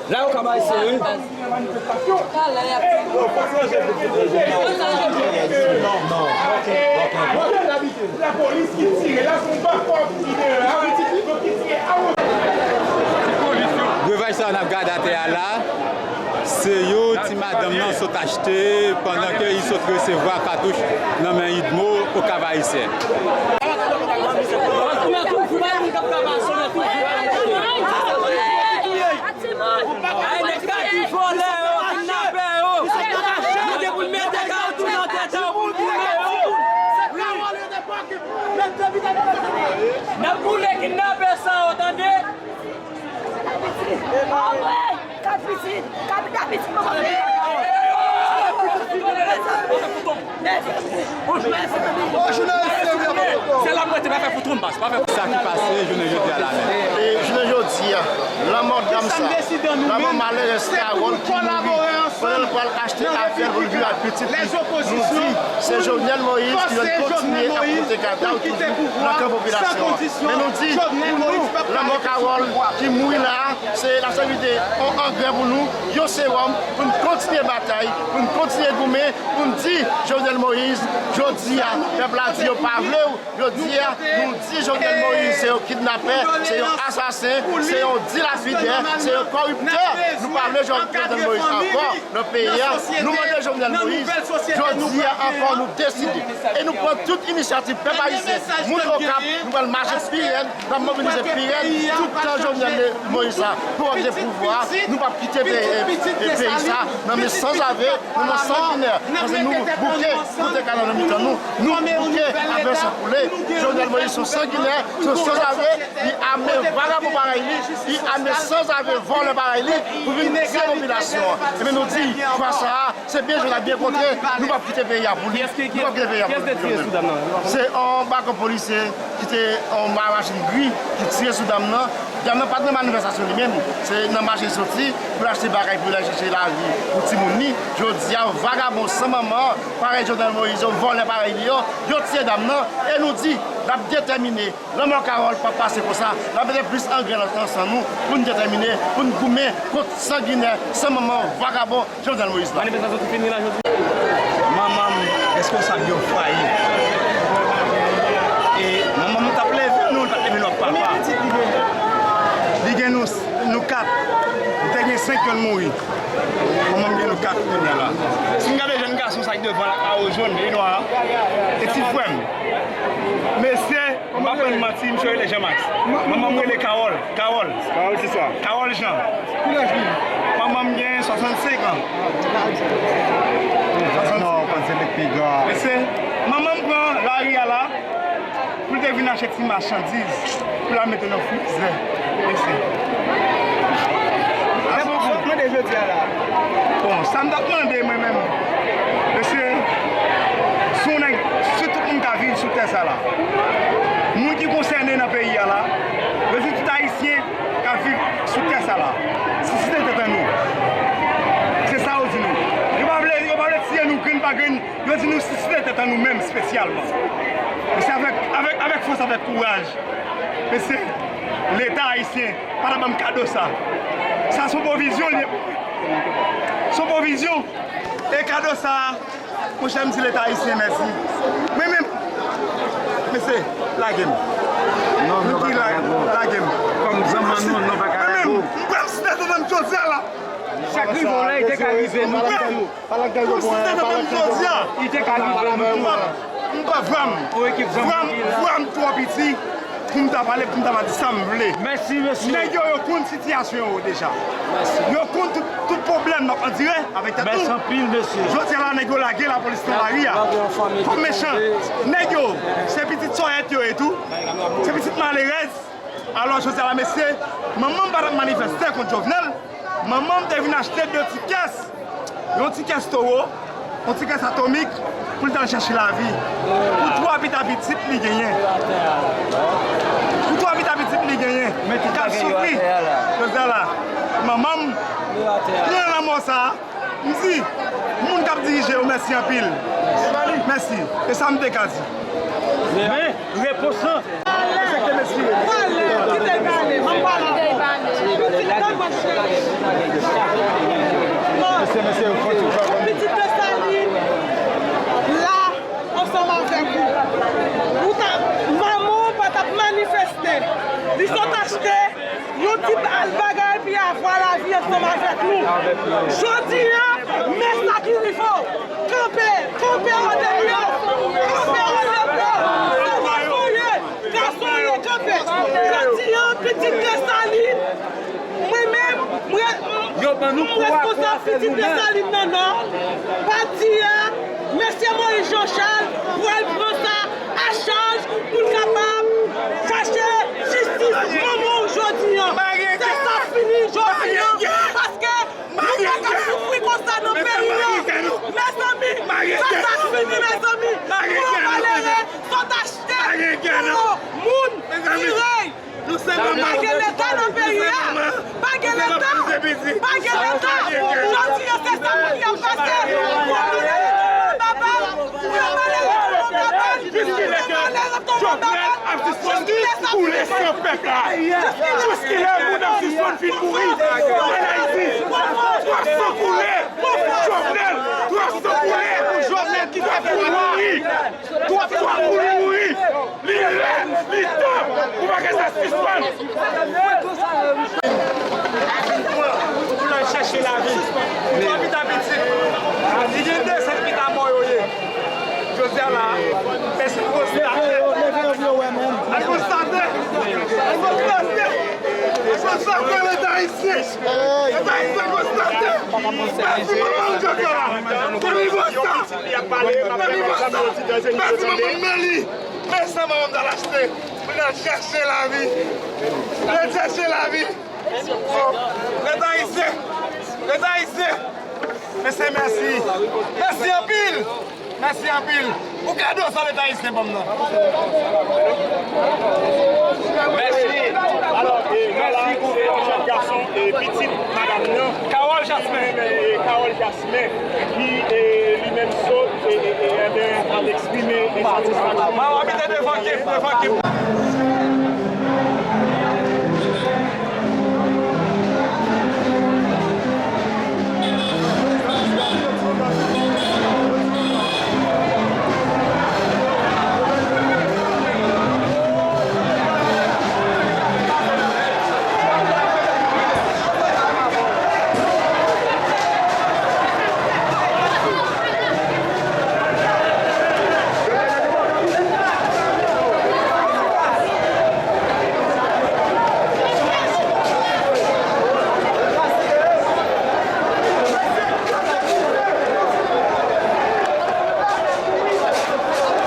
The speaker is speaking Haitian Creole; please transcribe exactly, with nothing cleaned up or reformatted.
La yo ka bay se wi. Lapolis ki tire la, se yon bakòp ki te la, ki tire a. Brevaj sa a n ap gade atè a la, se yo ti madanm nan sot achte pandan ke li sot resevwa katouch nan men Idmo o Cap Haïtien. Ay, nèg sa ki vòlè yo, kidnapè yo. Nou gen pou n mete kawotchou nan tèt yo pou n boule yo. N ap boule kidnapè sa yo, tande. Anmwe, kat pitit, kat pitit, manman. Se la mwen te pa fè pou twonpas, pa fè pou sa ki pase jounen jodi a la menm. E jounen jodi a, lanmò dam sa, lanmò malerèz Carole ki mouri pandan l pral achte afè l pou l viv ak pitit li. Nou di, se Jovenel Moïse ki dwe kontinye ap pote gade l toujou nan kan popilasyon an. Men nou di, pou nou, lanmò Carole ki mouri la a, se l ap sèvi de yon angrè pou nou, yon sewòm, pou n kontinye batay, pou n kontinye goumen, pou n di Jovenel Moïse, jodi a, pèp la di yo pa vle w, jodi a, nou di Jovenel Moïse se yon kidnapè, se yon asasen, se yon dilapidè, se yon kòriptè. Nou pa vle Jovenel Moïse ankò nan peyi a. Nou mande Jovenel Moïse, jodi a ankò nou deside. E nou pran tout inisyativ pèp ayisyen, moun Okap, nou pral mache pi rèd, n ap mobilize pi rèd, tout tan Jovenel Moïse la, pou wè gen pouvwa, nou p ap kite pe-, e, e, peyi sa nan men sanzave, nan men sanginè, paske nou bouke, kote kala nan mitan nou, nou bouke, afè san koule, Jovenel Moïse se yon sanginè, se yon sanzave, li ame vagabon parèy li, li ame sanzave vòlè parèy li, pou vin tiye popilasyon an. Ebyen nou di, fwa sa a, se byen jwe n ap byen kontre, nou p ap kite peyi a pou li, nou p ap kite peyi a pou li. Se yon bakòp polisye ki te yon ma-, machin gri ki tire sou dam nan. Dam nan pa t nan manifestasyon li menm, se nan mache l soti pou l achte bagay pou l al chèche lavi pou timoun li. Jodi a, vagabon san manman, parèy Jovenel Moïse yo, vòlè parèy li yo, yo tiye dam nan, e nou di, n ap detèmine. Lanmò Carole p ap pase konsa. N ap mete plis angrè nan, nan san nou pou n detèmine, pou n goumen kont sanginè, san manman, vagabon Jovenel Moïse la. Manifestasyon ki fini la jodi. Manman m, responsab yo fayi. E manman m t ap leve nou, li pa t leve nou ak papa. Li gen nou, nou kat. Li te gen senk, yonn mouri. Manman m gen nou kat kounye a la. Si n gade jèn gason sa ki devan la, kawo jòn e nwa a, e ti frè m. Mesye, m pa pran manti, misye rele Jean Max. Manman m rele Carole. Carole. Carole kisa? Carole Jean. Kilaj li? Manman m gen swasannsenk an. Non, konn se li k pi gran. Mesye, manman m pran lari a la pou l te vin achte ti machandiz pou l al mete nan frizè. Mesye. Sa w ap mande jodi a la? Bon, sa m t ap mande mwen menm, mesye, si yon nèg, si tout moun ka viv sou tè sa la, moun ki konsène nan peyi a la, yo di tout Ayisyen k ap viv sou tè sa la, sisite tèt an nou. Se sa yo di nou. Yo pa vle, yo pa vle tiye nou grenn pa grenn. Yo di nou sisite tèt an nou menm espesyalman. E se avèk, avèk, avèk fòs, avèk kouraj. Mesye, Leta ayisyen pa ta ban m kado sa. Sa se yon pwovizyon li ye. Se yon pwovizyon. E kado sa, monchè, m di Leta ayisyen mèsi. Mwen menm, mesye, lage m. Non, nou pa ka lage w. Lage m. Kòm zanmi nou, nou pa ka lage w. Mwen menm, m pran m sisite tèt an m jodi a la. Sa k rive w la, li te ka rive nou tou. Pou sisite tèt an m jodi a, li te ka rive nou tou. M pa, vwa m, vwa m, vwa m twò piti pou m ta pale, pou m ta va di sa m vle. Mèsi, mesye. Nèg yo, yo konn sitiyasyon yo deja. Yo konn tout, tout pwoblèm n ap andire avèk tèt nou. Mèsi anpil, mesye. Jodi a la, nèg yo lage lapolis nan lari a. Twò mechan. Nèg yo, se pitit sòyèt yo ye tou. Se pitit malerèz. Alò, jodi a la, mesye, manman m pa t ap manifeste kont Jovenel. Manman m te vin achte de ti kès. Yon ti kès towo, yon ti kès atomik, pou l t al chèche lavi. Pou twa pita pitit li genyen. Pou twa pita pitit li genyen. K ap soufri. Jodi a la, Manman m pran lanmò sa a, m di moun k ap dirije yo mèsi anpil. Mèsi. E sa m te ka di. Men, repons lan. Respekte mesye. Pale, kite l pale. Ban m pale. Pitit, tande mwen, cheri. Bon, yon pitit Desalin la, ansanm avèk ou. Ou ta, manman w pa t ap manifeste. Li sot achte yon ti bal bagay epi avwa lavi ansanm avèk nou. Jodi a, men sa ki rive w. Kanpe, kanpe an de blo. Kanpe an de blo. Se gason w ye. Gason w ye, kanpe. Jodi a, pitit Desalin, mwen menm, mwen, m responsab pitit Desalin nan Nò. Pati a, mesye Moïse Jean Charles pral pran sa a chaj pou l kapab chache jistis manman w jodi a. Se sa k fini jodi a, paske nou pa ka soufri konsa nan peyi a. Mezanmi, se sa k fini, mezanmi. Pou malere sot achte pou moun tire. Pa gen Leta nan peyi a. Pa gen Leta. Pa gen Leta. Jodi a se sa moun y ap pase. Pou nou leve tonbe anba bal, pou yo malere tonbe anba bal, pou yo malere tonbe anba bal. Jiskilè sa pou fini? Jiskilè moun ap sispann fin mouri ann Ayiti? Twòp san koule. Jovenel, twòp san koule. Jovenel ki fè pou mouri. Twòp san pou li mouri. Li lè, li tan pou bagay sa sispann. Pou l al chèche lavi. Pou l al pita pitit. Li gen de sèt pita mò yo ye. Jodi a la, èske konstate? Al konstate. Al konstate. Al konstate Leta ayisyen. Leta ayisyen konstate. Pèdi manman l jodi a la. Delivrans sa. Delivrans sa. Pèdi manman l nan li. Men sa manman m t al achte. Pou l al chèche lavi. Pou l al chèche lavi. Leta ayisyen. Leta ayisyen. Mesye, mèsi. Mèsi anpil. Mèsi anpil. Pou kado sa Leta ayisyen ban m nan. Mèsi. Alò, e, mèsi pou jèn gason, e, pitit madanm nan. Carole Jasmin. E, Carole Jasmin, ki, e, li menm sot, e, e, e, ebyen, al eksprime, e, satisfaksyon. Mwen abite devan Kif, devan Kif.